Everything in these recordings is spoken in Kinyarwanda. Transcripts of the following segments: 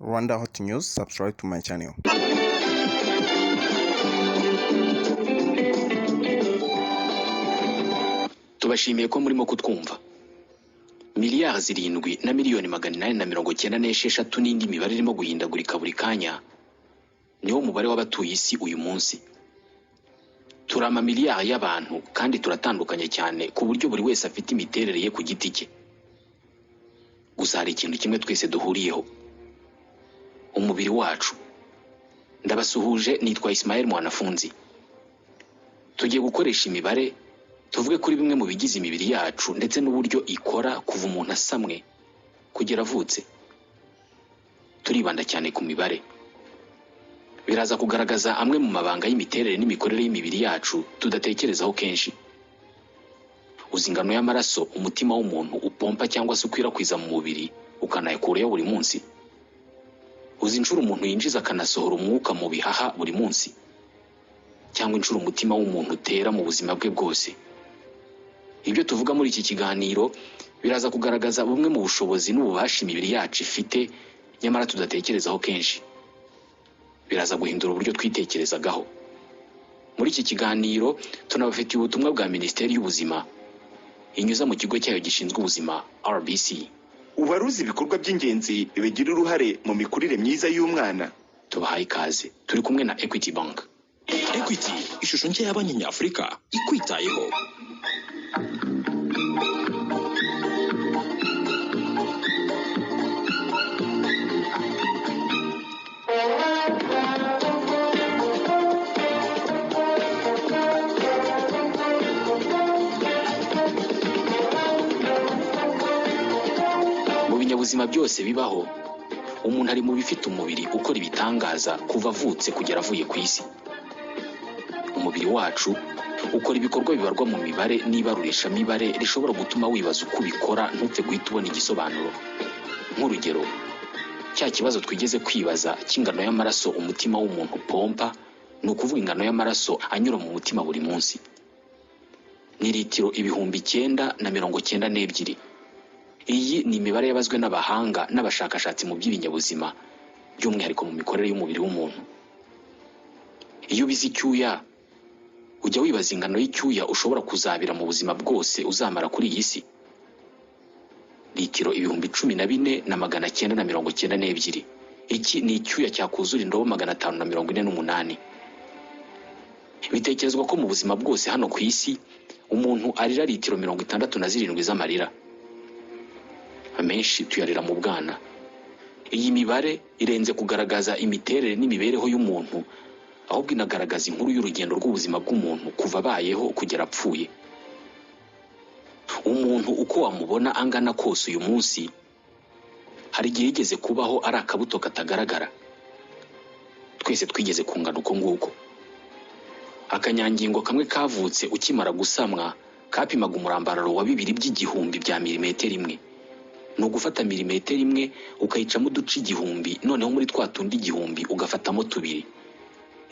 Rwanda Hot News, subscribe to my channel. Tubashimiye ko murimo kutwumva. 7,896,000,000 n'indi mibare irimo guhindagurika buri kanya, niwo mubare w'abatuye isi uyu munsi. Turi amamiliyari y'abantu kandi turatandukanye cyane ku buryo buri wese afite imiterere ye ku giti cye. Gusa hari ikintu kimwe twese duhuriyeho: umubiri wacu. Ndabasuhuje, nitwa Ismael Mwanafunzi. Tugiye gukoresha imibare tuvuge kuri bimwe mu bigize imibiri yacu ndetse n'uburyo ikora kuva umuntu asamwe kugera avutse. Turibanda cyane ku mibare. Biraza kugaragaza amwe mu mabanga y'imiterere n'imikorere y'imibiri yacu tudatekerezaho kenshi. Uzi ingano y'amaraso umutima w'umuntu upompa cyangwa se ukwirakwiza mu mubiri, ukanayakurayo buri munsi? Uzi inshuro umuntu yinjiza akanasohora umwuka mu bihaha buri munsi, cyangwa inshuro umutima w'umuntu utera mu buzima bwe bwose? Ibyo tuvuga muri iki kiganiro biraza kugaragaza bumwe mu bushobozi n'ububasha imibiri yacu ifite nyamara tudatekerezaho kenshi. Biraza guhindura uburyo twitekerezagaho. Muri iki kiganiro tunabafitiye ubutumwa bwa Minisiteri y'Ubuzima inyuza mu kigo cyayo gishinzwe ubuzima, RBC. Wari uzi ibikorwa by'ingenzi bigira uruhare mu mikurire myiza y'umwana? Tubahaye ikaze. Turi kumwe na Equity Bank. Equity, ishusho nshya ya banki nyafurika ikwitayeho. Mu binyabuzima byose bibaho, umuntu ari mu bifite umubiri ukora ibitangaza kuva avutse kugera avuye ku isi. Umubiri wacu ukora ibikorwa bibarwa mu mibare n'ibarurishamibare rishobora gutuma wibaza uko ubikora, ntupfe guhita ubona igisobanuro. Nk'urugero, cya kibazo twigeze kwibaza cy'ingano y'amaraso umutima w'umuntu upompa, ni ukuvuga ingano y'amaraso anyura mu mutima buri munsi, ni litiro 9092. Iyi ni imibare yabazwe n'abahanga n'abashakashatsi mu by'ibinyabuzima, by'umwihariko mu mikorere y'umubiri w'umuntu. Iyo ubize icyuya, ujya wibaza ingano y'icyuya ushobora kuzabira mu buzima bwose uzamara kuri iyi si? Litiro 14,992. Iki ni icyuya cyakuzura indobo 548. Bitekerezwa ko mu buzima bwose hano ku isi umuntu arira litiro 67 z'amarira. Amenshi tuyarira mu bwana. Iyi mibare irenze kugaragaza imiterere n'imibereho y'umuntu, ahubwo inagaragaza inkuru y'urugendo rw'ubuzima bw'umuntu kuva abayeho kugera apfuye. Umuntu uko wamubona angana kose uyu munsi, hari igihe yigeze kubaho ari akabuto katagaragara. Twese twigeze kungana uko nguko. Akanyangingo kamwe kavutse ukimara gusamwa kapimaga umurambararo wa bibiri by'igihumbi bya milimetero imwe. Ni ugufata milimetero imwe ukayicamo uduce 1000, noneho muri twa tundi 1000 ugafatamo tubiri.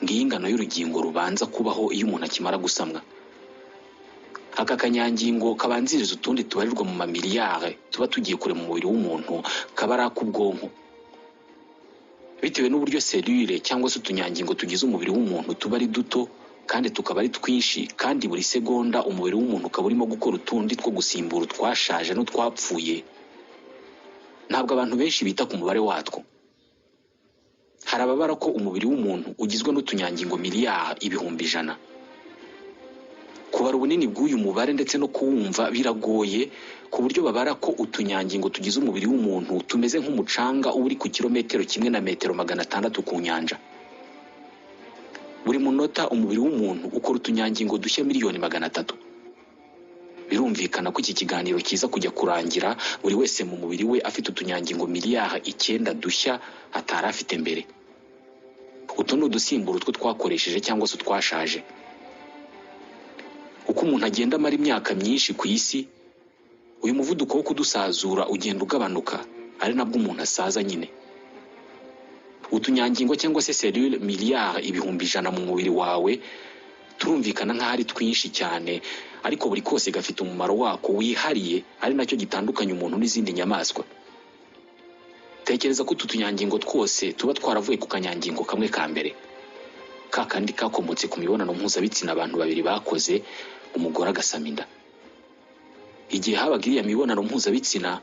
Ngiyi ingano y'urugingo rubanza kubaho iyo umuntu akimara gusamwa. Aka kanyangingo kabanziriza utundi tubarirwa mu mamiliyari tuba tugiye kure mu mubiri w'umuntu kaba ari ak'ubwonko. Bitewe n'uburyo selule cyangwa se utunyangingo tugize umubiri w'umuntu tuba ari duto kandi tukaba ari twinshi, kandi buri segonda umubiri w'umuntu ukaba urimo gukora utundi two gusimbura utwashaje n'utwapfuye, ntabwo abantu benshi bita ku mubare watwo. Hari ababara ko umubiri w'umuntu ugizwe n'utunyangingo miliyari 100,000,000. Kubara ubunini bw'uyu mubare ndetse no kuwumva biragoye, ku buryo babara ko utunyangingo tugize umubiri w'umuntu tumeze nk'umucanga uba uri ku kilometero kimwe na metero 600 ku nyanja. Buri munota umubiri w'umuntu ukora utunyangingo dushya 300,000,000. Birumvikana ko iki kiganiro kiza kujya kurangira buri wese mu mubiri we afite utunyangingo 9 miliyari dushya atari afite mbere. Utu ni udusimbura utwo twakoresheje cyangwa se utwashaje. Uko umuntu agenda amara imyaka myinshi ku isi, uyu muvuduko wo kudusazura ugenda ugabanuka, ari nabwo umuntu asaza nyine. Utunyangingo cyangwa se selule 100,000,000,000 mu mubiri wawe turumvikana nk'aho ari twinshi cyane, ariko buri kose gafite umumaro wako wihariye, ari nacyo gitandukanya umuntu n'izindi nyamaswa. Tekereza ko utu tunyangingo twose tuba twaravuye ku kanyangingo kamwe ka mbere, ka kandi kakomotse ku mibonano mpuzabitsina abantu babiri bakoze, umugore agasama inda. Igihe habaga iriya mibonano mpuzabitsina,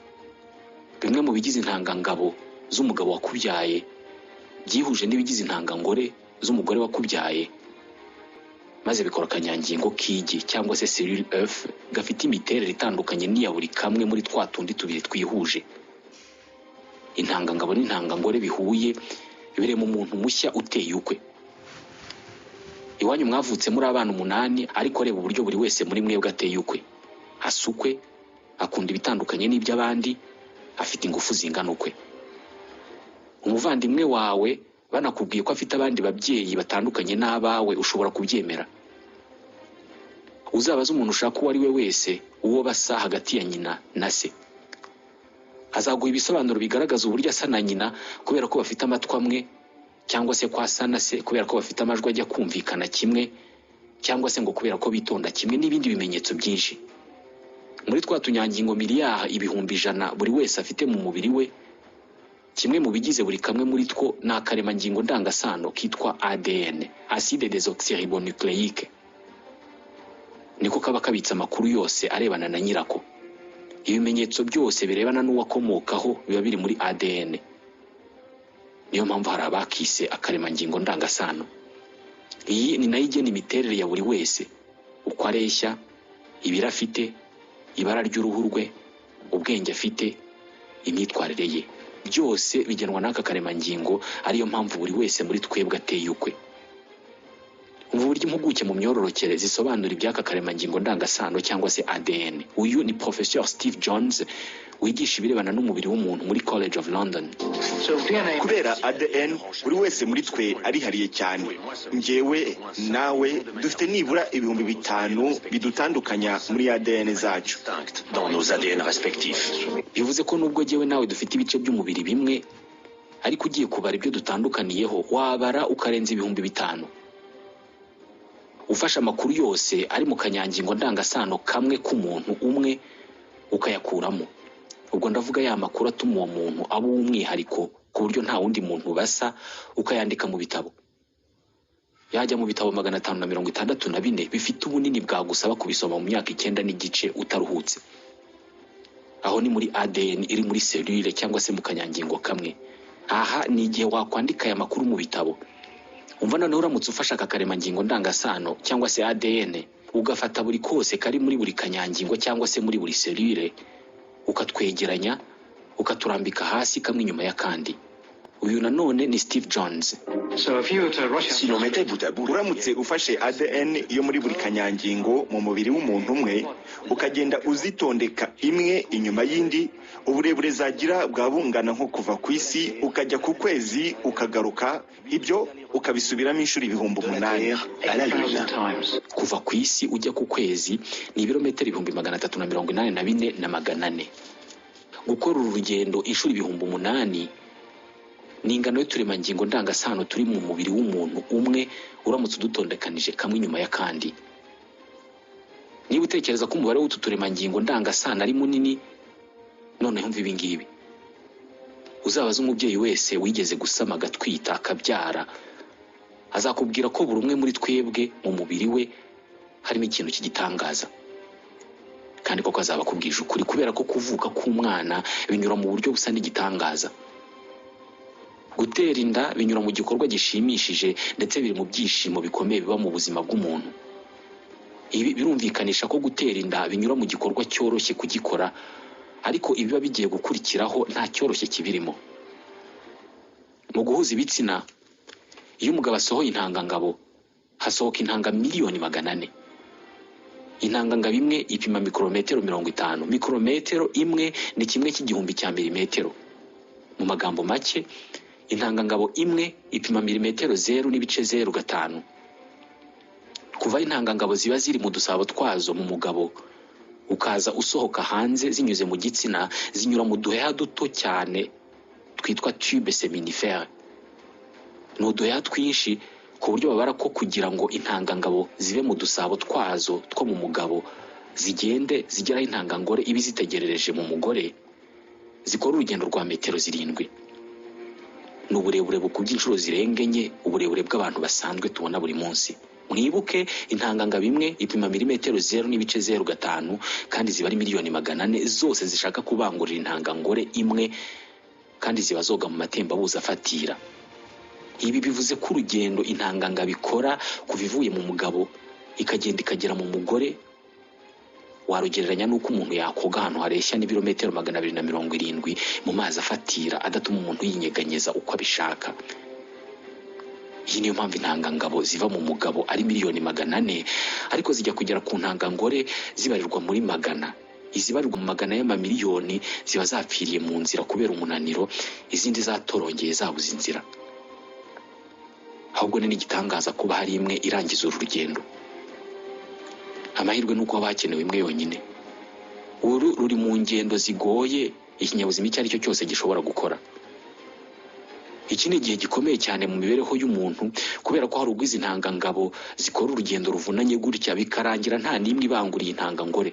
bimwe mu bigize intangangabo z'umugabo wakubyaye byihuje n'ibigize intangangore z'umugore wakubyaye, maze bikora akanyangingo k'igi cyangwa se cellule œuf, gafite imiterere itandukanye n'iya buri kamwe muri twa tundi tubiri twihuje. Intangangabo n'intangangore bihuye birema umuntu mushya uteye ukwe. Iwanyu mwavutse muri abana umunani, ariko reba uburyo buri wese muri mwebwe ateye ukwe, asa ukwe, akunda ibitandukanye n'iby'abandi, afite ingufu zingana ukwe. Umuvandimwe wawe banakubwiye ko afite abandi babyeyi batandukanye n'abawe, ushobora kubyemera? Uzabaze umuntu ushaka uwo ari we wese uwo basa hagati ya nyina na se, azaguha ibisobanuro bigaragaza uburyo asa na nyina kubera ko bafite amatwi amwe, cyangwa se ko asa na se kubera ko bafite amajwi ajya kumvikana kimwe, cyangwa se ngo kubera ko bitonda kimwe, n'ibindi bimenyetso byinshi. Muri twa tunyangingo 100 100 000 000 buri wese afite mu mubiri we, kimwe mu bigize buri kamwe muri two ni akaremangingo ndangasano kitwa ADN, acide désoxyribonucléique. Niko kaba kabitse amakuru yose arebana na nyirako. Ibimenyetso byose birebana n'uwakomokaho biba biri muri ADN. Niyo mpamvu hari abakise akaremangingo ndangasano. Iyi ni nayo igena imiterere ya buri wese, uko areshya, ibiro afite, ibara ry'uruhu rwe, ubwenge afite, imyitwarire ye, byose bigenwa n'aka karemangingo. Ariyo mpamvu buri wese muri twebwe ateye ukwe. Umva uburyo impuguke mu myororokere zisobanura iby'aka karemangingo ndangasano cyangwa se ADN. Uyu ni Professor Steve Jones, wigisha ibirebana n'umubiri w'umuntu muri College of London. Kubera ADN, buri wese muri twe arihariye cyane. Njyewe nawe dufite nibura 5000 bidutandukanya muri ADN zacu. Dans nos ADN respectifs. Bivuze ko nubwo jyewe nawe dufite ibice by'umubiri bimwe, ariko ugiye kubara ibyo dutandukaniyeho wabara ukarenza 5000. Ufashe amakuru yose ari mu kanyangingo ndangasano kamwe k'umuntu umwe ukayakuramo, ubwo ndavuga ya makuru atuma uwo muntu aba uw'umwihariko ku buryo nta wundi muntu basa, ukayandika mu bitabo, yajya mu bitabo 564 bifite ubunini bwagusaba kubisoma mu myaka 9.5 utaruhutse. Aho ni muri ADN iri muri cellule cyangwa se mu kanyangingo kamwe. Aha ni igihe wakwandika aya makuru mu bitabo. Umva noneho, uramutse ufashe aka karemangingo ndangasano cyangwa se ADN, ugafata buri kose kari muri buri kanyangingo cyangwa se muri buri cellule, ukatwegeranya, ukaturambika hasi kamwe inyuma y'akandi. Uyu nanone ni Steve Jones. Si l'on mettait bout à bout Uramutse ufashe ADN yo muri buri kanyangingo mu mubiri w'umuntu umwe, ukagenda uzitondeka imwe inyuma y'indi, uburebure zagira bwaba bungana nko kuva ku isi ukajya ku kwezi ukagaruka, ibyo ukabisubiramo inshuro ibihumbi de la umunani. Terre à la Lune. Kuva ku isi ujya ku kwezi ni ibirometero 384 400. Gukora uru rugendo inshuro 8000 ni ingano y'uturemangingo ndangasano turi mu mubiri w'umuntu umwe, uramutse udutondekanije kamwe inyuma y'akandi. Niba utekereza ko umubare w'utu turemangingo ndangasano ari munini, noneho umva ibi ngibi. Uzabaze umubyeyi wese wigeze gusama, agatwita, akabyara, azakubwira ko buri umwe muri twebwe mu mubiri we harimo ikintu cy'igitangaza. Kandi koko azaba akubwije ukuri, kubera ko kuvuka k'umwana binyura mu buryo busa n'igitangaza. Gutera inda binyura mu gikorwa gishimishije, ndetse biri mu byishimo bikomeye biba mu buzima bw'umuntu. Ibi birumvikanisha ko gutera inda binyura mu gikorwa cyoroshye kugikora, ariko ibiba bigiye gukurikiraho nta cyoroshye kibirimo. Mu guhuza ibitsina, iyo umugabo asohoye intangangabo, hasohoka intanga 400 000 000. Intangangabo imwe ipima mikorometero 50. Mikorometero imwe ni 1/1000 cya milimetero. Mu magambo make, intangangabo imwe ipima milimetero 0.05. Kuva aho intangangabo ziba ziri mu dusabo twazo mu mugabo, ukaza usohoka hanze zinyuze mu gitsina, zinyura mu duheha duto cyane twitwa tube séminifère. Ni uduheha twinshi ku buryo babara ko kugira ngo intangangabo zive mu dusabo twazo two mu mugabo, zigende zigeraho intangangore iba izitegerereje mu mugore, zikora urugendo rwa metero 7. Ni uburebure bukubye inshuro zirenga enye uburebure bw'abantu basanzwe tubona buri munsi. Mwibuke, intangangabo imwe ipima milimetero 0.05, kandi ziba ari miliyoni 400 zose zishaka kubangurira intangangore imwe, kandi ziba zoga mu matembabuzi afatira. Ibi bivuze ko urugendo intangangabo ikora kuva ivuye mu mugabo ikagenda ikagera mu mugore warugereranya n'uko umuntu yakoga ahantu hareshya n'ibirometero 270 mu mazi afatira, adatuma umuntu yinyeganyeza uko abishaka. Iyi niyo mpamvu intangangabo ziva mu mugabo ari miliyoni 400, ariko zijya kugera ku ntangangore zibarirwa muri magana. Izibarirwa mu magana y'amamiliyoni ziba zapfiriye mu nzira kubera umunaniro, izindi zatorongeye zabuze inzira. Ahubwo ni n'igitangaza kuba hari imwe irangiza uru rugendo. Amahirwe ni uko haba hakenewe imwe yonyine. Uru ruri mu ngendo zigoye ikinyabuzima icyo ari cyo cyose gishobora gukora. Iki ni igihe gikomeye cyane mu mibereho y'umuntu, kubera ko hari ubwo izi ntangangabo zikora urugendo ruvunanye gutya bikarangira nta n'imwe ibanguriye intangangore.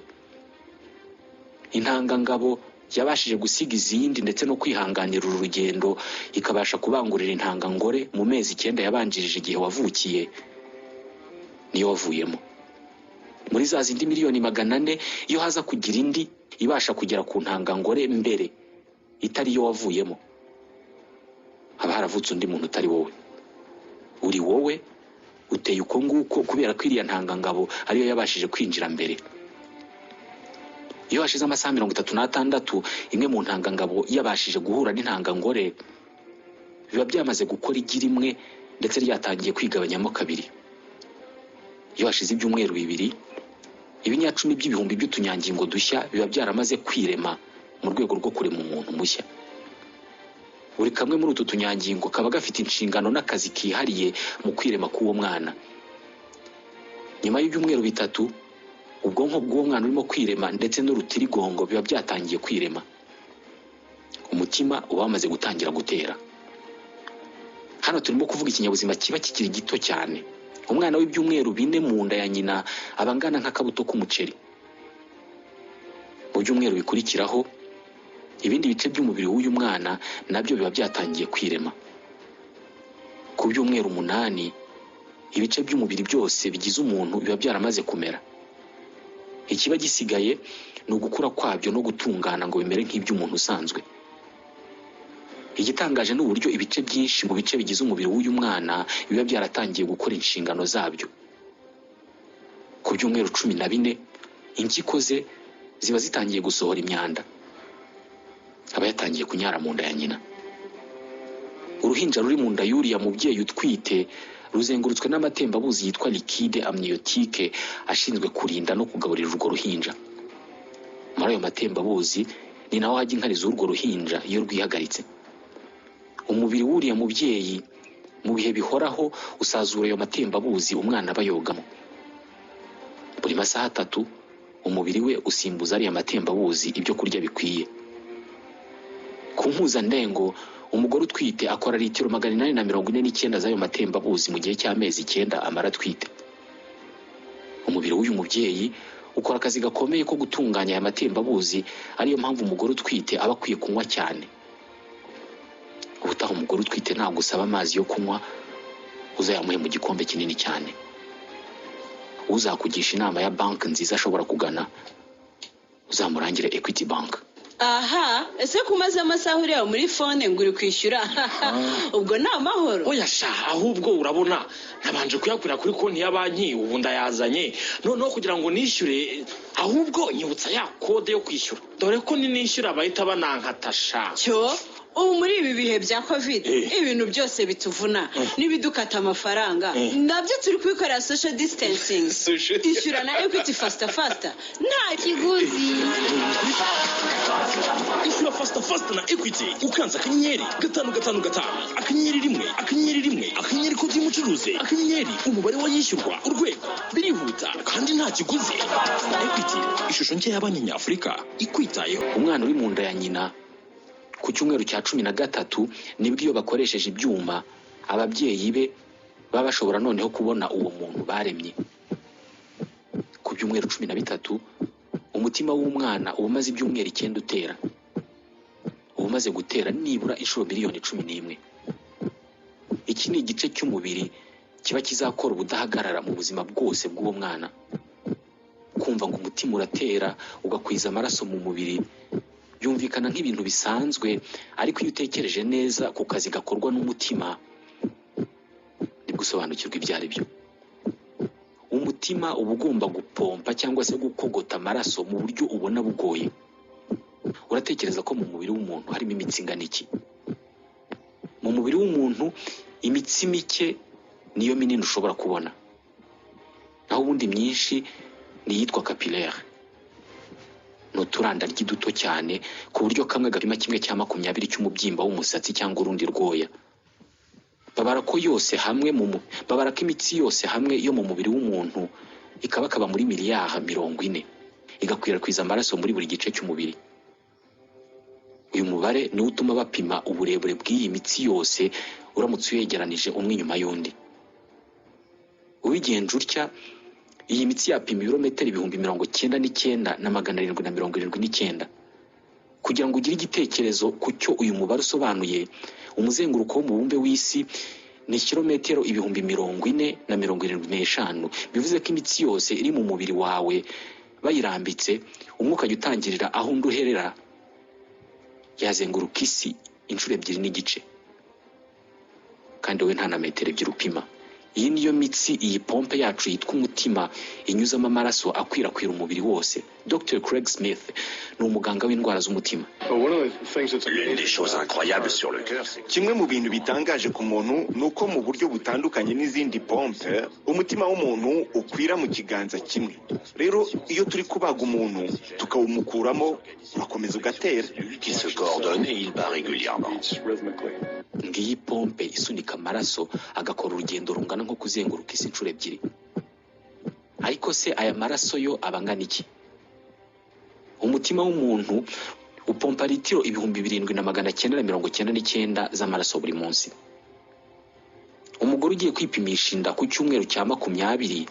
Intangangabo yabashije gusiga izindi ndetse no kwihanganira uru rugendo, ikabasha kubangurira intangangore mu mezi 9 yabanjirije igihe wavukiye, niyo wavuyemo. Muri za zindi miliyoni 400, iyo haza kugira indi ibasha kugera ku ntangangore mbere itari iyo wavuyemo, haba haravutse undi muntu utari wowe. Uri wowe uteye uko nguko kubera ko iriya ntangangabo ariyo yabashije kwinjira mbere. Iyo hashize amasaha 36 imwe mu ntangangabo yabashije guhura n'intangangore, biba byamaze gukora igi rimwe, ndetse ryatangiye kwigabanyamo kabiri. Iyo hashize ibyumweru 2, ibinyacumi by'ibihumbi by'utunyangingo dushya biba byaramaze kwirema mu rwego rwo kurema umuntu mushya. Buri kamwe muri utu tunyangingo kaba gafite inshingano n'akazi kihariye mu kwirema k'uwo mwana. Nyuma y'ibyumweru 3, ubwonko bw'uwo mwana urimo kwirema ndetse n'urutirigongo biba byatangiye kwirema. Umutima uba wamaze gutangira gutera. Hano turimo kuvuga ikinyabuzima kiba kikiri gito cyane. Umwana w'ibyumweru 4 mu nda ya nyina aba angana nk'akabuto k'umuceri. Mu byumweru bikurikiraho, ibindi bice by'umubiri w'uyu mwana nabyo biba byatangiye kwirema. Ku byumweru 8, ibice by'umubiri byose bigize umuntu biba byaramaze kumera. Ikiba gisigaye ni ugukura kwabyo no gutungana ngo bimere nk'iby'umuntu usanzwe. Igitangaje ni uburyo ibice byinshi mu bice bigize umubiri w'uyu mwana biba byaratangiye gukora inshingano zabyo. Ku byumweru 14, impyiko ze ziba zitangiye gusohora imyanda. Aba yatangiye kunyara mu nda ya nyina. Uruhinja ruri mu nda y'uriya mubyeyi utwite ruzengurutswe n'amatembabuzi yitwa liquide amniotique, ashinzwe kurinda no kugaburira urwo ruhinja. Muri ayo matembabuzi ni naho hajya inkari z'urwo ruhinja iyo rwihagaritse. Umubiri w'uriya mubyeyi mu bihe bihoraho usazura ayo matembabuzi umwana aba yogamo. Buri masaha 3 umubiri we usimbuza ariya matembabuzi ibyo kurya bikwiye. Ku mpuzandengo, umugore utwite akora litiro 849 z'ayo matembabuzi mu gihe cy'amezi 9 amara atwite. Umubiri w'uyu mubyeyi ukora akazi gakomeye ko gutunganya aya matembabuzi, ariyo mpamvu umugore utwite aba akwiye kunywa cyane. Ubutaha umugore utwite nagusaba amazi yo kunywa, uzayamuhe mu gikombe kinini cyane. Uzakugisha inama ya banki nziza ashobora kugana, uzamurangire Equity Bank. Aha, ese ko umaze amasaha ureba muri phone ngo uri kwishyura, ubwo ni amahoro? Oya sha, ahubwo urabona nabanje kuyakurira kuri konti ya banki, ubu ndayazanye noneho kugira ngo nishyure. Ahubwo nyibutsa ya kode yo kwishyura, dore ko ninishyura bahita banankatasha. Cyo ubu muri ibi bihe bya COVID, ibintu byose bituvuna n'ibidukata amafaranga, nabyo turi kubikorera social distancing. Ishyura na Equity faster faster, nta kiguzi. Ishyura faster faster na Equity ukanze *555*1*1** kode y'umucuruzi, akanyenyeri, umubare w'ayishyurwa, urwego. Birihuta kandi nta kiguzi. Equity, ishusho nshya ya banki nyafurika ikwitayeho. Umwana uri mu nda ya nyina, ku cyumweru cya 13 nibwo iyo bakoresheje ibyuma ababyeyi be baba bashobora noneho kubona uwo muntu baremye. Ku byumweru 13, umutima w'umwana uba umaze ibyumweru 9 utera, uba umaze gutera nibura inshuro miliyoni 11. Iki ni igice cy'umubiri kiba kizakora ubudahagarara mu buzima bwose bw'uwo mwana. Kumva ngo umutima uratera ugakwiza amaraso mu mubiri byumvikana nk'ibintu bisanzwe, ariko iyo utekereje neza ku kazi gakorwa n'umutima nibwo usobanukirwa ibyo ari byo. Umutima uba ugomba gupompa cyangwa se gukogota amaraso mu buryo ubona bugoye. Uratekereza ko mu mubiri w'umuntu harimo imitsi ingana iki? Mu mubiri w'umuntu imitsi mike niyo minini ushobora kubona, naho ubundi myinshi ni iyitwa capillaire. Ni uturandaryi duto cyane ku buryo kamwe gapima 1/20 cy'umubyimba w'umusatsi cyangwa urundi rwoya. Babara ko yose hamwe mu babara ko imitsi yose hamwe yo mu mubiri w'umuntu ikabakaba muri miliyari 40, igakwirakwiza amaraso muri buri gice cy'umubiri. Uyu mubare niwo utuma bapima uburebure bw'iyi mitsi yose uramutse uyegeranije umwe inyuma y'undi. Ubigenje utya, iyi mitsi yapima ibirometero 99,779. Kugira ngo ugire igitekerezo ku cyo uyu mubare usobanuye, umuzenguruko w'umubumbe w'isi ni kilometero 40,075. Bivuze ko imitsi yose iri mu mubiri wawe bayirambitse, umwe ukajya utangirira aho undi uherera, yazenguruka isi inshuro 2.5, kandi wowe nta na metero 2 upima. Iyi niyo mitsi iyi pompe yacu yitwa umutima inyuzamo amaraso akwirakwira umubiri wose. Dr Craig Smith ni umuganga w'indwara z'umutima. L'une des choses incroyables sur le cœur, c'est Kimwe mu bintu bitangaje ku muntu ni uko mu buryo butandukanye n'izindi pompe, umutima w'umuntu ukwira mu kiganza kimwe. Rero iyo turi kubaga umuntu tukawumukuramo, urakomeza ugatera. qui se coordonne et il bat régulièrement. Ngiyi pompe isunika amaraso agakora urugendo rungana nko kuzenguruka isi inshuro 2. Ariko se aya maraso yo aba angana iki? Umutima w'umuntu upompa litiro 7999 z'amaraso buri munsi. Umugore ugiye kwipimisha inda ku cyumweru cya 20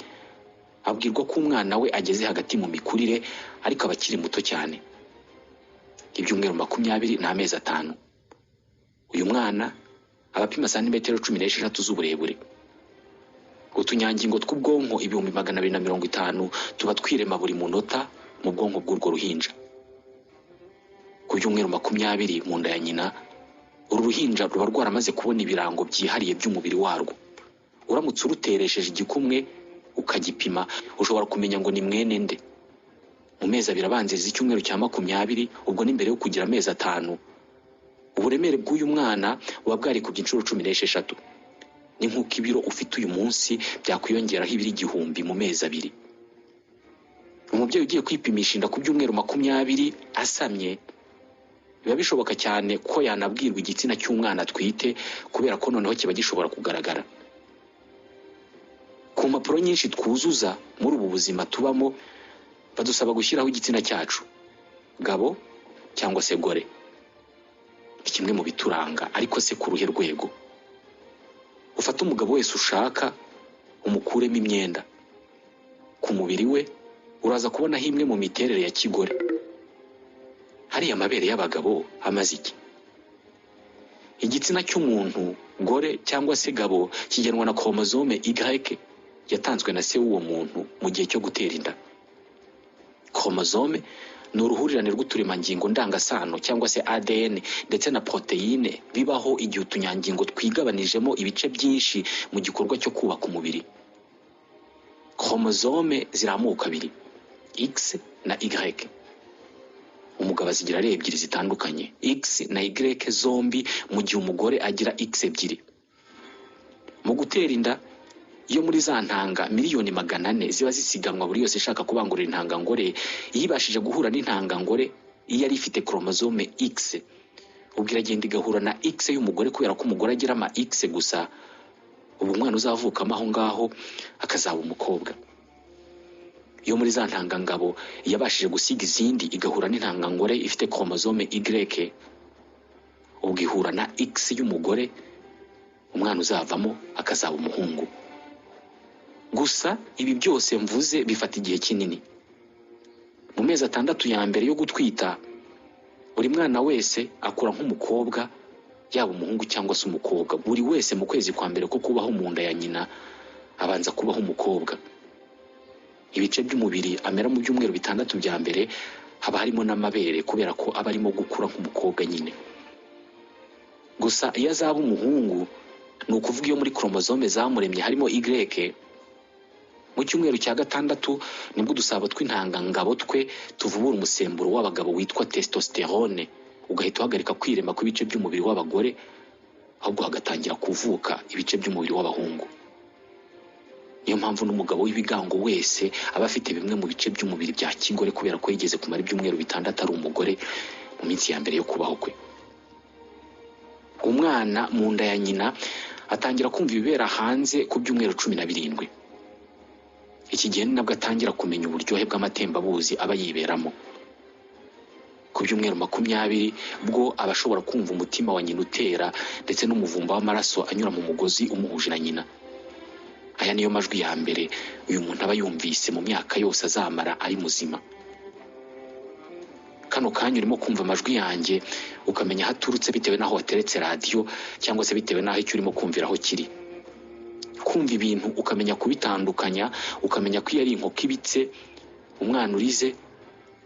abwirwa ko umwana we ageze hagati mu mikurire, ariko aba akiri muto cyane. Ibyumweru 20 ni amezi 5. Uyu mwana aba apima santimetero 16 z'uburebure. Utunyangingo tw'ubwonko 250,000 tuba twirema buri munota mu bwonko bw'urwo ruhinja. Ku byumweru 20 mu nda ya nyina, uru ruhinja ruba rwaramaze kubona ibirango byihariye by'umubiri warwo. Uramutse uruteresheje igikumwe ukagipima, ushobora kumenya ngo ni mwene nde. Mu mezi 2 abanziriza icyumweru cya 20, ubwo ni mbere yo kugira amezi 5, uburemere bw'uyu mwana buba bwarikubye inshuro 16. Ni nk'uko ibiro ufite uyu munsi byakwiyongeraho ibiro 1000 mu mezi 2. Umubyeyi ugiye kwipimisha inda ku byumweru 20 asamye, biba bishoboka cyane ko yanabwirwa igitsina cy'umwana atwite, kubera ko noneho kiba gishobora kugaragara. Ku mpapuro nyinshi twuzuza muri ubu buzima tubamo, badusaba gushyiraho igitsina cyacu, gabo cyangwa se gore. Ni kimwe mu bituranga, ariko se ku ruhe rwego? Ufate umugabo wese ushaka umukuremo imyenda ku mubiri we, uraza kubonaho imwe mu miterere ya kigore. Hariya amabere y'abagabo amaze iki? Igitsina cy'umuntu gore cyangwa se gabo kigenwa na chromosome Y yatanzwe na se w'uwo muntu mu gihe cyo gutera inda. Chromosome ni uruhurirane rw'uturemangingo ndangasano cyangwa se ADN ndetse na poroteyine bibaho igihe utunyangingo twigabanijemo ibice byinshi mu gikorwa cyo kubaka umubiri. Chromosome ziri amoko 2, X na Y. Umugabo azigira ari 2 zitandukanye, X na Y zombi, mu gihe umugore agira X 2. Mu gutera inda, iyo muri za ntanga 400,000,000 ziba zisiganwa buri yose ishaka kubangurira intangangore, iyo ibashije guhura n'intangangore iyo yari ifite chromosome X, ubwo iragenda igahura na X y'umugore, kubera ko umugore agira ama X gusa, ubu umwana uzavukamo aho ngaho akazaba umukobwa. Iyo muri za ntangangabo yabashije gusiga izindi igahura n'intangangore ifite chromosome Y, ubwo ihura na X y'umugore, umwana uzavamo akazaba umuhungu. Gusa ibi byose mvuze bifata igihe kinini. Mu mezi 6 ya mbere yo gutwita, buri mwana wese akura nk'umukobwa Yaba umuhungu cyangwa se umukobwa, buri wese mu kwezi kwa mbere ko kubaho mu nda ya nyina abanza kubaho umukobwa. Ibice by'umubiri amera mu byumweru 6 bya mbere haba harimo n'amabere, kubera ko aba arimo gukura nk'umukobwa nyine. Gusa iyo azaba umuhungu, ni ukuvuga iyo muri chromosome zamuremye harimo Y, mu cyumweru cya 6 nibwo udusabo tw'intangangabo twe tuvubura umusemburo w'abagabo witwa testosterone, ugahita uhagarika kwirema kw'ibice by'umubiri w'abagore, ahubwo hagatangira kuvuka ibice by'umubiri w'abahungu. Niyo mpamvu n'umugabo w'ibigango wese aba afite bimwe mu bice by'umubiri bya kigore, kubera ko yigeze kumara ibyumweru 6 ari umugore mu minsi ya mbere yo kubaho kwe. Umwana mu nda ya nyina atangira kumva ibibera hanze ku byumweru 17. Iki gihe ni nabwo atangira kumenya uburyohe bw'amatembabuzi aba yiberamo. Ku byumweru 20 bwo aba ashobora kumva umutima wa nyina utera, ndetse n'umuvumba w'amaraso anyura mu mugozi umuhuje na nyina. Aya niyo majwi ya mbere uyu muntu aba yumvise mu myaka yose azamara ari muzima. Kano kanya urimo kumva amajwi yanjye ukamenya aho aturutse bitewe n'aho wateretse radiyo, cyangwa se bitewe n'aho icyo urimo kumviraho kiri. Kumva ibintu ukamenya kubitandukanya, ukamenya ko iyo ari inkoko ibitse, umwana urize,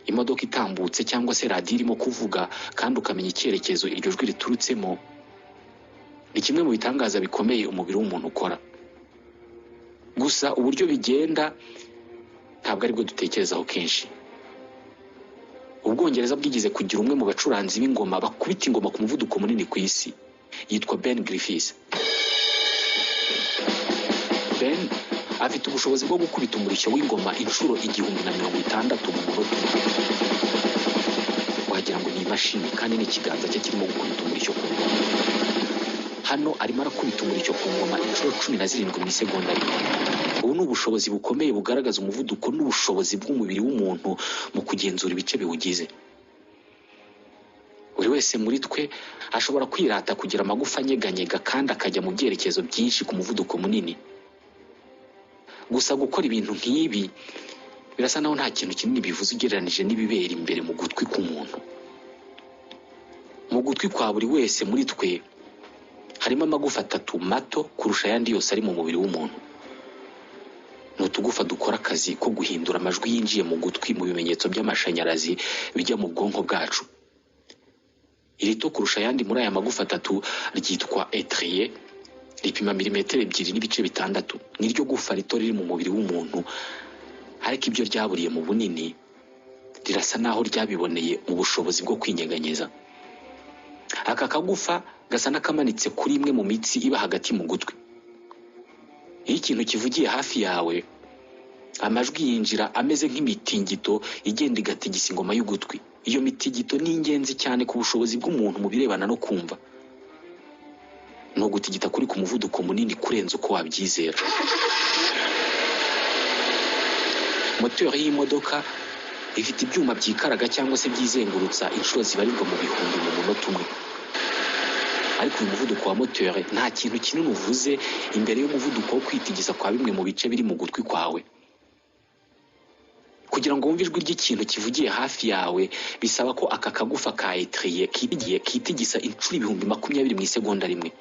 imodoka itambutse cyangwa se radiyo irimo kuvuga, kandi ukamenya icyerekezo iryo jwi riturutsemo, ni kimwe mu bitangaza bikomeye umubiri w'umuntu ukora. Gusa uburyo bigenda ntabwo aribwo dutekerezaho kenshi. Ubwongereza bwigeze kugira umwe mu bacuranzi b'ingoma bakubita ingoma ku muvuduko munini ku isi, yitwa Ben Griffiths. Ben afite ubushobozi bwo gukubita umurishyo w'ingoma inshuro 1060 mu munota umwe. Wagira ngo ni imashini, kandi ni ikiganza cye kirimo gukubita umurishyo ku ngoma. Hano arimo arakubita umurishyo ku ngoma inshuro 17 mu isegonda rimwe. Ubu ni ubushobozi bukomeye bugaragaza umuvuduko n'ubushobozi bw'umubiri w'umuntu mu kugenzura ibice biwugize. Buri wese muri twe ashobora kwirata kugira amagufa anyeganyega kandi akajya mu byerekezo byinshi ku muvuduko munini. Gusa gukora ibintu nk'ibi birasa naho nta kintu kinini bivuze ugereranije n'ibibera imbere mu gutwi k'umuntu. Mu gutwi kwa buri wese muri twe harimo amagufa 3 mato kurusha ayandi yose ari mu mubiri w'umuntu. Ni utugufa dukora akazi ko guhindura amajwi yinjiye mu gutwi mu bimenyetso by'amashanyarazi bijya mu bwonko bwacu. Irito kurusha ayandi muri aya magufa 3 ryitwa etrier, ripima milimetero 2.6. Niryo gufa rito riri mu mubiri w'umuntu, ariko ibyo ryaburiye mu bunini rirasa naho ryabiboneye mu bushobozi bwo kwinyeganyeza. Aka kagufa gasa n'akamanitse kuri imwe mu mitsi iba hagati mu gutwi. Iyo ikintu kivugiye hafi yawe, amajwi yinjira ameze nk'imitingito igenda igatigisa ingoma y'ugutwi. Iyo mitigito ni ingenzi cyane ku bushobozi bw'umuntu mu birebana no kumva. Ni ugutigita kuri ku muvuduko munini kurenza uko wabyizera. Moteri y'imodoka ifite ibyuma byikaraga cyangwa se byizengurutsa inshuro zibarirwa mu bihumbi mu munota umwe. Ariko uyu muvuduko wa moteri nta kintu kinini uvuze imbere y'umuvuduko wo kwitigisa kwa bimwe mu bice biri mu gutwi kwawe. Kugira ngo wumve ijwi ry'ikintu kivugiye hafi yawe bisaba ko aka kagufa ka etrier kitigisa inshuro 20,000 mu isegonda rimwe.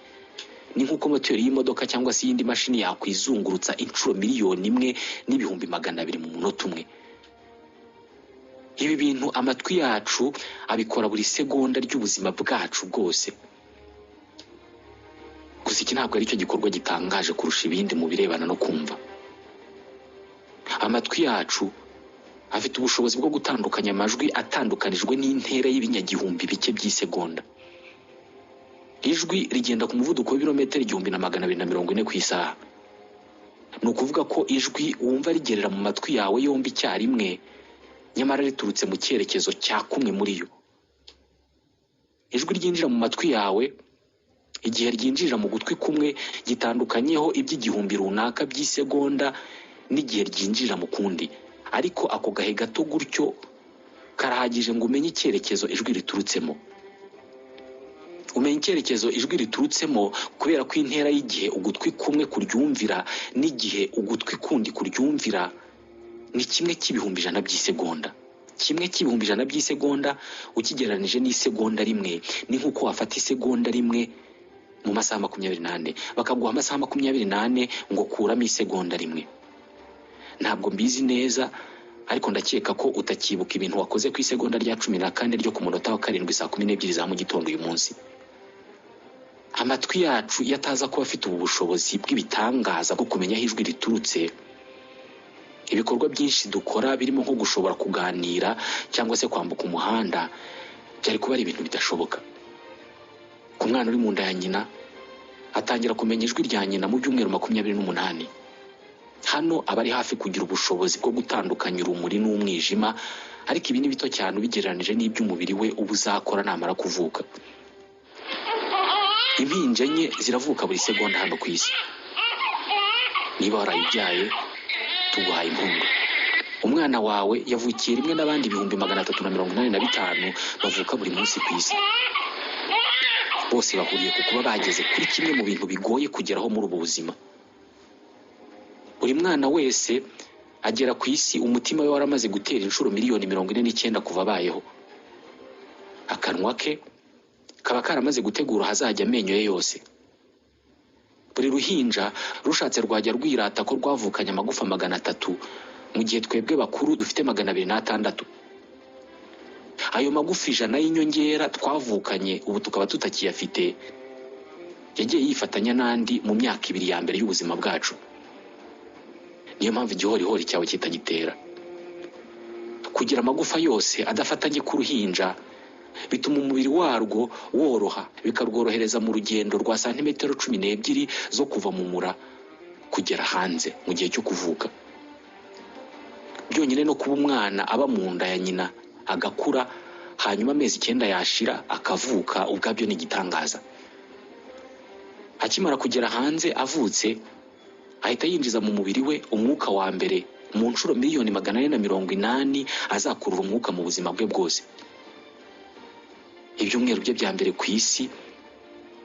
Ni nk'uko moteri y'imodoka cyangwa se iyindi mashini yakwizungurutsa inshuro 1,200,000 mu munota umwe. Ibi bintu amatwi yacu abikora buri segonda ry'ubuzima bwacu bwose. Gusa iki ntabwo aricyo gikorwa gitangaje kurusha ibindi mu birebana no kumva. Amatwi yacu afite ubushobozi bwo gutandukanya amajwi atandukanijwe n'intera y'ibinyagihumbi bike by'isegonda. Ijwi rigenda ku muvuduko w'ibirometero 1240 ku isaha. Ni ukuvuga ko ijwi wumva rigerera mu matwi yawe yombi icyarimwe, nyamara riturutse mu cyerekezo cya kumwe muri yo. Ijwi ryinjira mu matwi yawe igihe ryinjirira mu gutwi kumwe gitandukanyeho iby'igihumbi runaka by'isegonda n'igihe ryinjirira mu kundi, ariko ako gahe gato gutyo karahagije ngo umenye icyerekezo ijwi riturutsemo. Umenya icyerekezo ijwi riturutsemo kubera ko intera y'igihe ugutwi kumwe kuryumvira n'igihe ugutwi kundi kuryumvira ni kimwe cy'ibihumbi 100 by'isegonda. Kimwe cy'ibihumbi 100 by'isegonda ukigereranije n'isegonda rimwe ni nk'uko wafata isegonda rimwe mu masaha 24, bakaguha amasaha 24 ngo kuramo isegonda rimwe. Ntabwo mbizi neza, ariko ndakeka ko utakibuka ibintu wakoze ku isegonda rya 14 ryo ku munota wa 7 saa 12 za mu gitondo uyu munsi. Amatwi yacu iyo ataza kuba afite ubu bushobozi bw'ibitangaza bwo kumenya aho ijwi riturutse, ibikorwa byinshi dukora birimo nko gushobora kuganira cyangwa se kwambuka umuhanda byari kuba ari ibintu bidashoboka. Ku mwana uri mu nda ya nyina, atangira kumenya ijwi rya nyina mu byumweru 28. Hano aba ari hafi kugira ubushobozi bwo gutandukanya urumuri n'umwijima, ariko ibi ni bito cyane ubigereranije n'iby'umubiri we uba uzakora namara kuvuka. Impinja 4 ziravuka buri segonda hano ku isi. Niba warayibyaye, tuguhaye impundu. Umwana wawe yavukiye rimwe n'abandi 385,000 bavuka buri munsi ku isi. Bose bahuriye ku kuba bageze kuri kimwe mu bintu bigoye kugeraho muri ubu buzima. Buri mwana wese agera ku isi umutima we waramaze gutera inshuro 49,000,000 kuva abayeho. Akanwa ke kaba karamaze gutegura ahazajya amenyo ye yose. Buri ruhinja rushatse rwajya rwirata ko rwavukanye amagufa 300, mu gihe twebwe bakuru dufite 206. Ayo magufa 100 y'inyongera twavukanye ubu tukaba tutakiyafite, yagiye yifatanya n'andi mu myaka 2 ya mbere y'ubuzima bwacu. Niyo mpamvu igihorihori cyawe kitagitera. Kugira amagufa yose adafatanye k'uruhinja bituma umubiri warwo woroha, bikarworohereza mu rugendo rwa santimetero 12 zo kuva mu mura kugera hanze mu gihe cyo kuvuka. Byonyine no kuba umwana aba mu nda ya nyina agakura, hanyuma amezi 9 yashira akavuka, ubwabyo ni igitangaza. Akimara kugera hanze avutse, ahita yinjiza mu mubiri we umwuka wa mbere mu nshuro 480,000,000 azakurura umwuka mu buzima bwe bwose. Ibyumweru bye bya mbere ku isi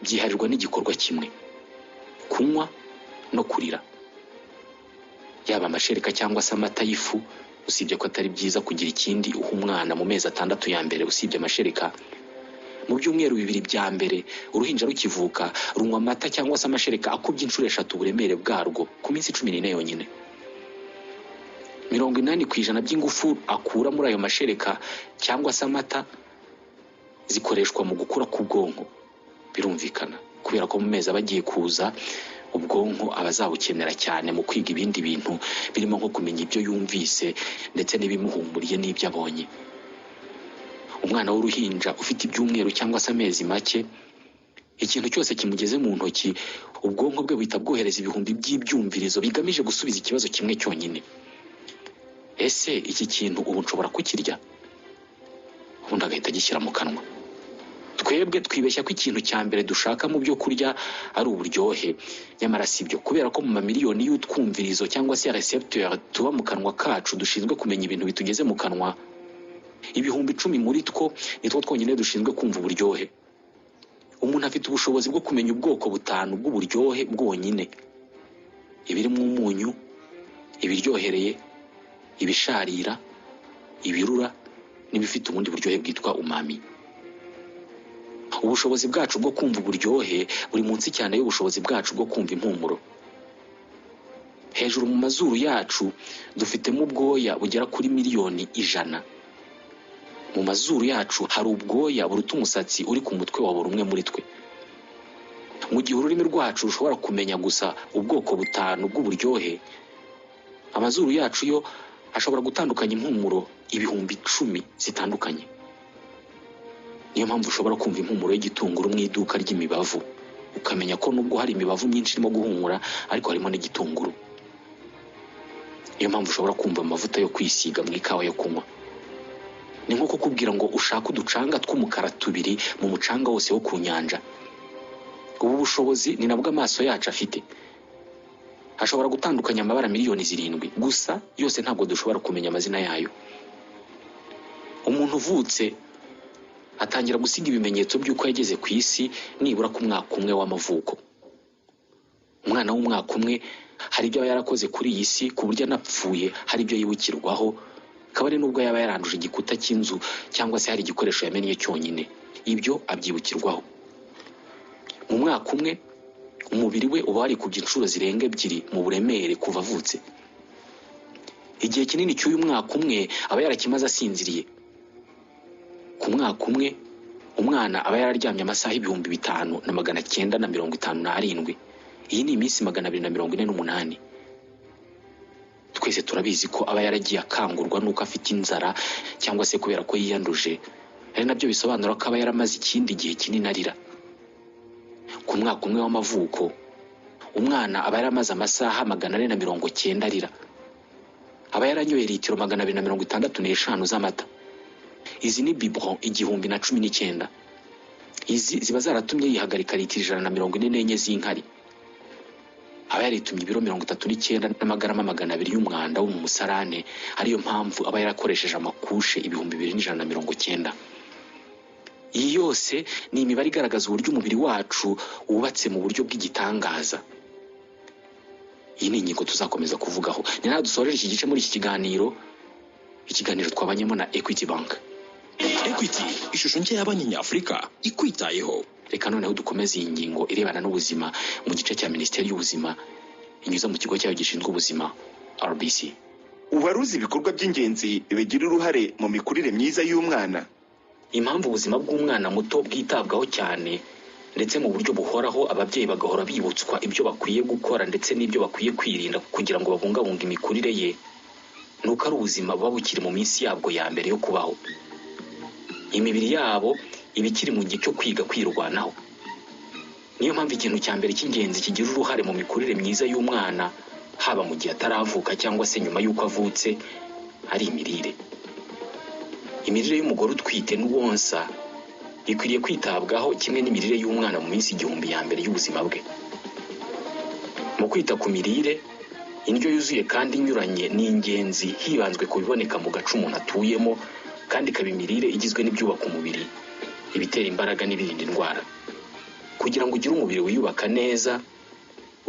byiharirwa n'igikorwa kimwe: kunywa no kurira. Yaba amashereka cyangwa se amata y'ifu, usibye ko atari byiza kugira ikindi uha umwana mu mezi 6 ya mbere usibye amashereka. Mu byumweru 2 bya mbere uruhinja rukivuka runywa amata cyangwa se amashereka akubye inshuro 3 uburemere bwarwo ku minsi 14 yonyine. 80% by'ingufu akura muri ayo mashereka cyangwa se amata zikoreshwa mu gukura k'ubwonko. Birumvikana kubera ko mu mezi aba agiye kuza ubwonko aba azabukenera cyane mu kwiga ibindi bintu birimo nko kumenya ibyo yumvise ndetse n'ibimuhumuriye n'ibyo abonye. Umwana w'uruhinja ufite ibyumweru cyangwa se amezi make, ikintu cyose kimugeze mu ntoki ubwonko bwe buhita bwohereza ibihumbi by'ibyumvirizo bigamije gusubiza ikibazo kimwe cyonyine: ese iki kintu ubu nshobora kukirya? Ubundi agahita agishyira mu kanwa. Twebwe twibeshya ko ikintu cya mbere dushaka mu byo kurya ari uburyohe, nyamara si byo, kubera ko mu mamiliyoni y'utwumvirizo cyangwa se recepteur tuba mu kanwa kacu dushinzwe kumenya ibintu bitugeze mu kanwa, 10,000 muri two nitwo twonyine dushinzwe kumva uburyohe. Umuntu afite ubushobozi bwo kumenya ubwoko 5 bw'uburyohe bwonyine: ibirimo umunyu, ibiryohereye, ibisharira, ibirura n'ibifite ubundi buryohe bwitwa umami. Ubushobozi bwacu bwo kumva uburyohe buri munsi cyane y'ubushobozi bwacu bwo kumva impumuro. Hejuru mu mazuru yacu dufitemo ubwoya bugera kuri 100,000,000. Mu mazuru yacu hari ubwoya buruta umusatsi uri ku mutwe wa buri umwe muri twe. Mu gihe ururimi rwacu rushobora kumenya gusa ubwoko 5 bw'uburyohe, amazuru yacu yo ashobora gutandukanya impumuro 10,000 zitandukanye. Niyo mpamvu ushobora kumva impumuro y'igitunguru mu iduka ry'imibavu, ukamenya ko nubwo hari imibavu myinshi irimo guhumura ariko harimo n'igitunguru. Niyo mpamvu ushobora kumva amavuta yo kwisiga mu ikawa yo kunywa. Ni nko kukubwira ngo ushake uducanga tw'umukara 2 mu mucanga wose wo ku nyanja. Ubu bushobozi ni nabwo amaso yacu afite. Ashobora gutandukanya amabara 7,000,000 gusa yose ntabwo dushobora kumenya amazina yayo. Umuntu uvutse atangira gusiga ibimenyetso by'uko yageze ku isi nibura ku mwaka umwe w'amavuko. Umwana w'umwaka umwe hari ibyo aba yarakoze kuri iyi si ku buryo anapfuye hari ibyo yibukirwaho Kabone n'ubwo yaba yaranduje igikuta cy'inzu cyangwa se hari igikoresho yamennye cyonyine, ibyo abyibukirwaho. Mu mwaka umwe umubiri we uba warikubye inshuro zirenga 2 mu buremere kuva avutse. Igihe kinini cy'uyu mwaka umwe aba yarakimaze asinziriye. Ku mwaka umwe umwana aba yararyamye amasaha 5957. Iyi ni iminsi 248. Twese turabizi ko aba yaragiye akangurwa n'uko afite inzara cyangwa se kubera ko yiyanduje, ari nabyo bisobanura ko aba yaramaze ikindi gihe kinini arira. Ku mwaka umwe w'amavuko umwana aba yaramaze amasaha 490 arira. Aba yaranyoye litiro 265 z'amata. Izi ni biberon 1019. Izi ziba zaratumye yihagarika litiro 144 z'inkari. Aba yaritumye ibiro 39 n'amagarama 200 y'umwanda wo mu musarane, ariyo mpamvu aba yarakoresheje amakushe 2190. Iyi yose ni imibare igaragaza uburyo umubiri wacu wubatse mu buryo bw'igitangaza. Iyi ni ingingo tuzakomeza kuvugaho. Ni naho dusoreje iki gice muri iki kiganiro, ikiganiro twabanyemo na Equity Bank. Equity, ishusho nshya ya banki nyafurika ikwitayeho. Reka noneho dukomeze iyi ngingo irebana n'ubuzima mu gice cya Minisiteri y'Ubuzima inyuza mu kigo cyayo gishinzwe ubuzima RBC. Wari uzi ibikorwa by'ingenzi bigira uruhare mu mikurire myiza y'umwana? Impamvu ubuzima bw'umwana muto bwitabwaho cyane ndetse mu buryo buhoraho, ababyeyi bagahora bibutswa ibyo bakwiye gukora ndetse n'ibyo bakwiye kwirinda kugira ngo babungabunge imikurire ye, ni uko ari ubuzima buba bukiri mu minsi yabwo ya mbere yo kubaho. Imibiri yabo iba ikiri mu gihe cyo kwiga kwirwanaho. Niyo mpamvu ikintu cya mbere cy'ingenzi kigira uruhare mu mikurire myiza y'umwana, haba mu gihe ataravuka cyangwa se nyuma y'uko avutse, ari imirire. Imirire y'umugore utwite n'uwonsa ikwiriye kwitabwaho kimwe n'imirire y'umwana mu minsi 1000 ya mbere y'ubuzima bwe. Mu kwita ku mirire, indyo yuzuye kandi inyuranye ni ingenzi, hibanzwe ku biboneka mu gace umuntu atuyemo, kandi ikaba imirire igizwe n'ibyubaka umubiri, ibitera imbaraga n'ibirinda indwara. Kugira ngo ugire umubiri wiyubaka neza,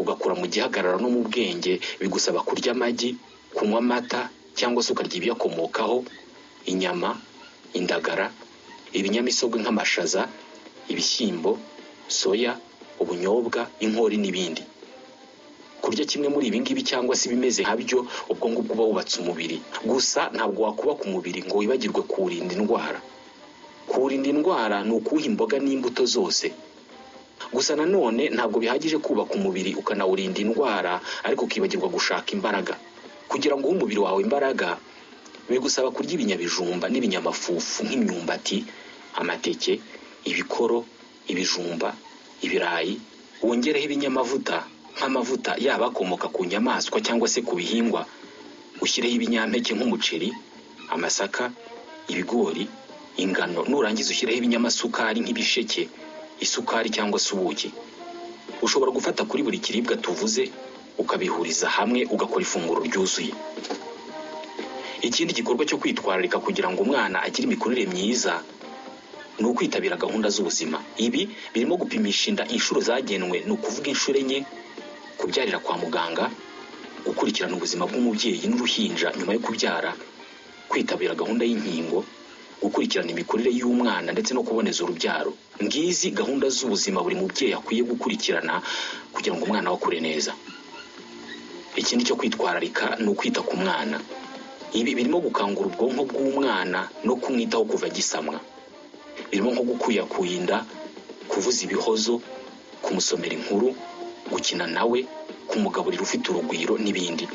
ugakura mu gihagararo no mu bwenge, bigusaba kurya amagi, kunywa amata cyangwa se ukarya ibiyakomokaho, inyama, indagara, ibinyamisogwe nk'amashaza, ibishyimbo, soya, ubunyobwa, inkori n'ibindi. Kurya kimwe muri ibi ngibi cyangwa se ibimeze nkabyo, ubwo ngubwo uba wubatse umubiri. Gusa ntabwo wakubaka umubiri ngo wibagirwe kuwurinda indwara. Kuwurinda indwara ni ukuwuha imboga n'imbuto zose. Gusa nanone ntabwo bihagije kubaka umubiri ukanawurinda indwara, ariko ukibagirwa gushaka imbaraga. Kugira ngo uhe umubiri wawe imbaraga, bigusaba kurya ibinyabijumba n'ibinyamafufu nk'imyumbati, amateke, ibikoro, ibijumba, ibirayi, wongereho ibinyamavuta nk'amavuta yaba akomoka ku nyamaswa cyangwa se ku bihingwa, ushyireho ibinyampeke nk'umuceri, amasaka, ibigori, ingano, nurangiza ushyireho ibinyamasukari nk'ibisheke, isukari cyangwa se ubuki. Ushobora gufata kuri buri kiribwa tuvuze ukabihuriza hamwe ugakora ifunguro ryuzuye. Ikindi gikorwa cyo kwitwararika kugira ngo umwana agire imikurire myiza ni ukwitabira gahunda z'ubuzima. Ibi birimo gupimisha inda inshuro zagenwe, ni ukuvuga inshuro 4, kubyarira kwa muganga, gukurikirana ubuzima bw'umubyeyi n'uruhinja nyuma yo kubyara, kwitabira gahunda y'inkingo, gukurikirana imikurire y'umwana ndetse no kuboneza urubyaro. Ngizi gahunda z'ubuzima buri mubyeyi akwiye gukurikirana kugira ngo umwana we akure neza. Ikindi cyo kwitwararika ni ukwita ku mwana. Ibi birimo gukangura ubwonko bw'umwana no kumwitaho kuva agisamwa. Birimo nko gukuyakuya inda, kuvuza ibihozo, kumusomera inkuru, gukina nawe, kumugaburira ufite urugwiro n'ibindi.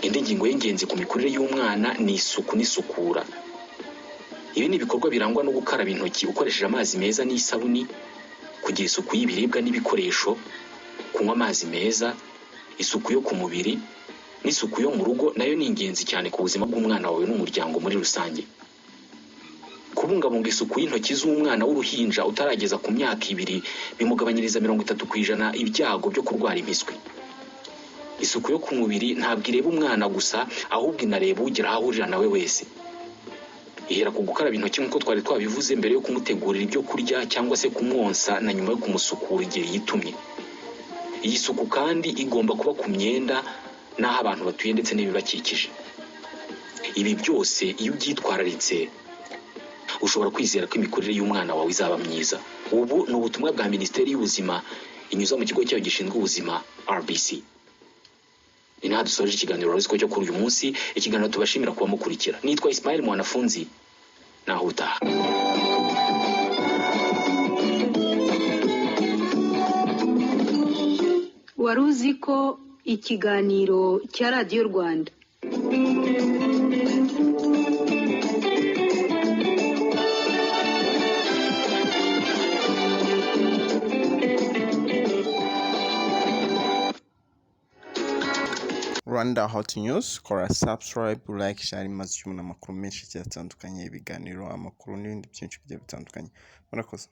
Indi ngingo y'ingenzi ku mikurire y'umwana ni isuku n'isukura. Ibi ni ibikorwa birangwa no gukaraba intoki ukoresheje amazi meza n'isabuni, kugira isuku y'ibiribwa n'ibikoresho, kunywa amazi meza, isuku yo ku mubiri n'isuku yo mu rugo nayo ni ingenzi cyane ku buzima bw'umwana wawe n'umuryango muri rusange. Kubungabunga isuku y'intoki z'umwana w'uruhinja utarageza ku myaka 2 bimugabanyiriza 30% ibyago byo kurwara impiswi. Isuku yo ku mubiri ntabwo ireba umwana gusa, ahubwo inareba ugera aho ahurira nawe wese. Ihera ku gukaraba intoki nk'uko twari twabivuze mbere yo kumutegurira ibyo kurya cyangwa se kumwonsa na nyuma yo kumusukura igihe yitumye. Iyi suku kandi igomba kuba ku myenda n'aho abantu batuye ndetse n'ibibakikije. Ibi byose iyo ubyitwararitse, ushobora kwizera ko imikurire y'umwana wawe izaba myiza. Ubu ni ubutumwa bwa Minisiteri y'Ubuzima inyuza mu kigo cyayo gishinzwe ubuzima, RBC. Ni naha dusoje ikiganiro Wari Uziko cyo kuri uyu munsi, ikiganiro tubashimira kuba mukurikira. Nitwa Ismail Mwanafunzi, naho utaha. Wari uzi ko ikiganiro cya Radiyo Rwanda. Rwanda Hot News, kora subscribe, like, share, maze ukibona amakuru menshi agiye atandukanye, ibiganiro, amakuru n'ibindi byinshi bigiye bitandukanye. Murakoze.